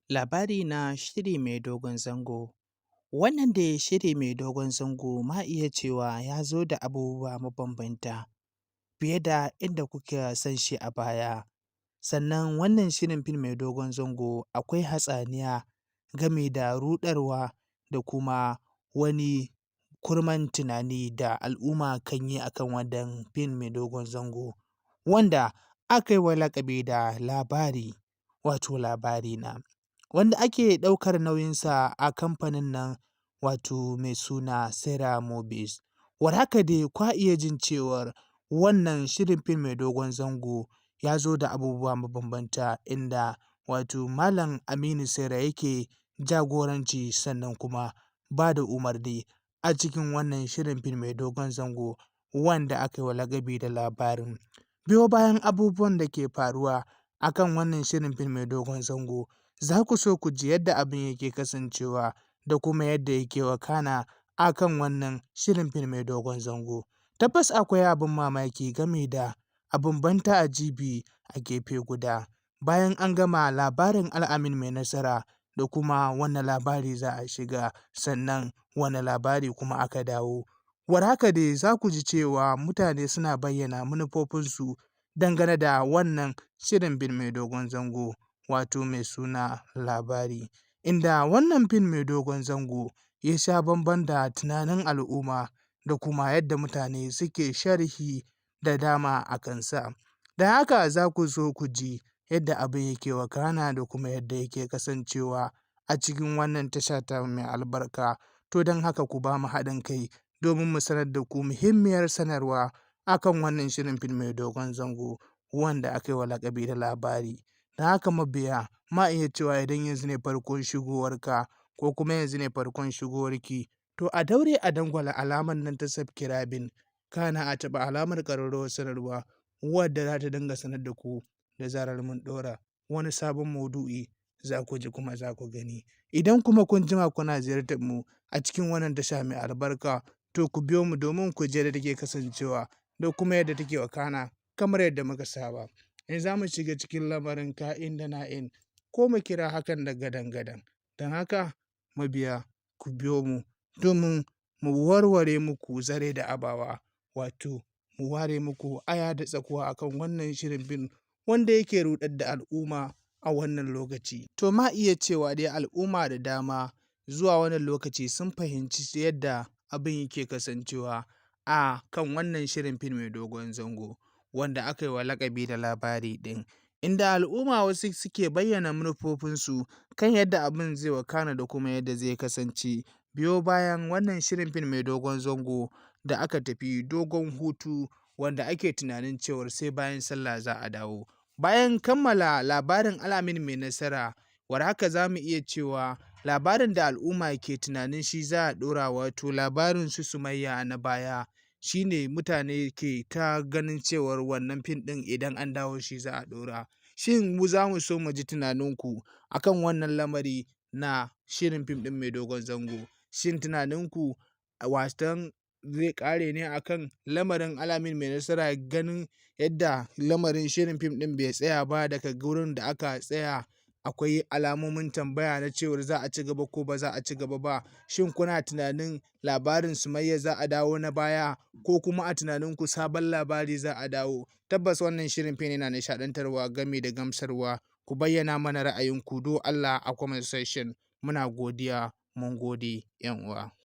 Labari na shiri mai dogon zango. Wannan dai shiri mai dogon zango ma iya cewa ya zo da abubuwa mabambanta fiye da inda kuka san shi a baya. Sannan wannan shirin fim mai dogon zango akwai hatsaniya game da ruɗarwa da kuma wani kurman tunani da al'umma kan yi akan wannan fim mai dogon zango, wanda aka yi wa laƙabi da Labari, wato Labarina, wanda ake ɗaukar nauyinsa a kamfanin nan wato mai suna Sera Movies. War haka dai kwa iya jin cewar wannan shirin fim mai dogon zango ya zo da abubuwa mabambanta, inda wato Malam Aminu Saira yake jagoranci sannan kuma ba da umarni a cikin wannan shirin fim mai dogon zango wanda aka yi wa laƙabi da Labarin. Biyo bayan abubuwan da ke faruwa akan wannan shirin fim mai dogon zango, za ku so ku ji yadda abin yake kasancewa da kuma yadda yake wakana akan wannan shirin fim mai dogon zango. Tabbas akwai abin mamaki game da abin ban ta'ajibi a gefe guda. Bayan an gama labarin Al'amin Mai Nasara, da kuma wane labari za a shiga, sannan wane labari kuma aka dawo. War haka dai za ku ji cewa mutane suna bayyana manufofinsu dangane da wannan shirin fim mai dogon zango, wato mai suna Labari. Inda wannan fim mai dogon zango ya sha bamban da tunanin al'umma da kuma yadda mutane suke sharhi da dama a kansa. Don haka za ku so ku ji yadda abin yake wakana da kuma yadda yake kasancewa a cikin wannan tasha tamu mai albarka. To don haka ku ba mu haɗin kai domin mu sanar da ku muhimmiyar sanarwa akan wannan shirin fim mai dogon zango wanda aka yi wa laƙabi da Labari. Don haka mabiya, ma iya cewa idan yanzu ne farkon shigowarka ko kuma yanzu ne farkon shigowarki, to a daure a dangwala alamar nan ta subscribing, kana a taɓa alamar ƙararrawar sanarwa wadda za ta dinga sanar da ku da zarar mun ɗora wani sabon maudu'i, za ku ji kuma za ku gani. Idan kuma kun jima kuna ziyartar mu a cikin wannan tasha mai albarka, to ku biyo mu domin ku ji yadda take kasancewa da kuma yadda take wakana kamar yadda muka saba. Yanzu za mu shiga cikin lamarin ka'in da na'in, ko mu kira hakan da gadan-gadan. Don haka mabiya, ku biyo mu domin mu warware muku zare da abawa, wato mu ware muku aya da tsakuwa akan wannan shirin fim wanda yake ruɗar da al'umma a wannan lokaci. To ma iya cewa dai al'umma da dama zuwa wannan lokaci sun fahimci yadda abin yake kasancewa a kan wannan shirin fim mai dogon zango wanda aka yi wa laƙabi da Labari ɗin. Inda al'umma wasu suke bayyana manufofinsu kan yadda abin zai wakana da kuma yadda zai kasance. Biyo bayan wannan shirin fim mai dogon zango da aka tafi dogon hutu wanda ake tunanin cewar sai bayan sallah za a dawo. Bayan kammala labarin Al'amin Mai Nasara, war haka za mu iya cewa labarin da al'umma ke tunanin shi za a ɗora, wato labarin su Sumayya na baya, shi ne mutane ke ta ganin cewar wannan fim ɗin idan an dawo shi za a ɗora. Shin mu za mu so mu ji tunaninku akan wannan lamari na shirin fim ɗin mai dogon zango? Shin tunaninku waton zai ƙare ne akan lamarin Al'amin Mai Nasara, ganin yadda lamarin shirin fim ɗin bai tsaya ba daga gurin da aka tsaya, akwai alamomin tambaya na cewar za a ci gaba ko ba za a ci gaba ba? Shin kuna tunanin labarin Sumayya za a dawo na baya, ko kuma a tunaninku sabon labari za a dawo? Tabbas wannan shirin fim yana nishaɗantarwa gami da gamsarwa. Ku bayyana mana ra'ayinku do Allah a comment section. Muna godiya, mun gode 'yan uwa.